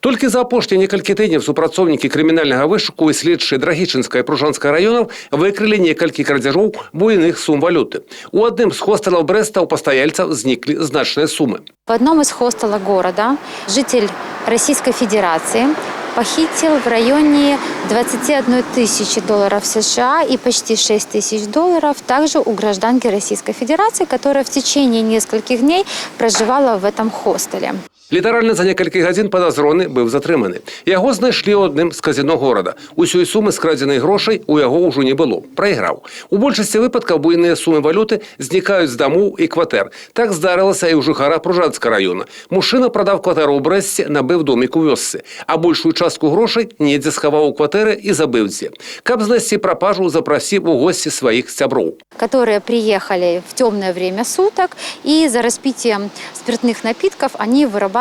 Толькі за апошнія некалькі тыдняў супрацоўнікі крымінальнага вышуку і следчыя Драгічынскага і Пружанскага раёнаў выкрылі некалькі крадзяжоў буйных сум валюты. У адным з хостэлаў Брэста ў пастаяльцаў зніклі значныя сумы. В одном из хостелов города житель Российской Федерации похитил в районе 21 тысячи долларов США и почти 6 тысяч долларов также у гражданки Российской Федерации, которая в течение нескольких дней проживала в этом хостеле. Літаральна за некалькі гадзін падазроны быў затрыманы. Яго знайшлі ў адным з казіно горада. Усёй сумы скрадзенай грошай у яго ўжо не было. Прайграў. У большасці выпадкаў буйныя сумы валюты знікаюць з дамоў і кватэр. Так здарылася і ў жыхара Пружанскага раёна. Мужчына прадаў кватэру ў Брэсце, набыў домік у вёсцы, а большую частку грошай недзе схаваў у кватэры і забыў дзе. Каб знайсці прапажу, запрасіў у госці сваіх сяброў. Которые приехали в темное время суток, и за распитием спиртных напитков они вырабатывали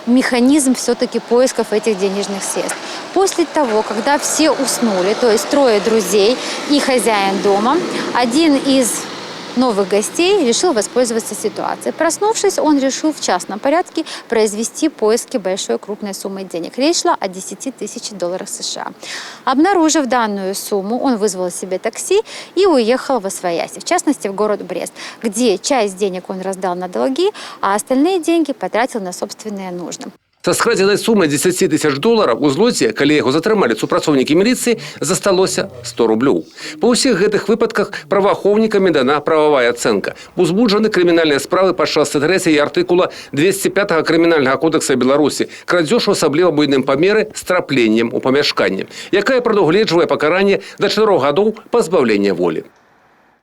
механизм все-таки поисков этих денежных средств. После того, когда все уснули, то есть трое друзей и хозяин дома, один из новых гостей решил воспользоваться ситуацией. Проснувшись, он решил в частном порядке произвести поиски большой крупной суммы денег. Речь шла о 10 тысяч долларов США. Обнаружив данную сумму, он вызвал себе такси и уехал восвояси, в частности в город Брест, где часть денег он раздал на долги, а остальные деньги потратил на собственные нужды. Са скрадзенай сумы 10 тысяч долараў у злодзея, калі яго затрымалі супрацоўнікі міліцыі, засталося 100 рублёў. Па ўсіх гэтых выпадках праваахоўнікамі дана прававая ацэнка. Узбуджаны крымінальныя справы па частцы 3 артыкула 205 Крымінальнага кодэкса Беларусі: крадзеж у асабліва буйным памеры з трапленнем у памяшканне, якая прадугледжвае пакаранне да 4 гадоў пазбаўлення волі.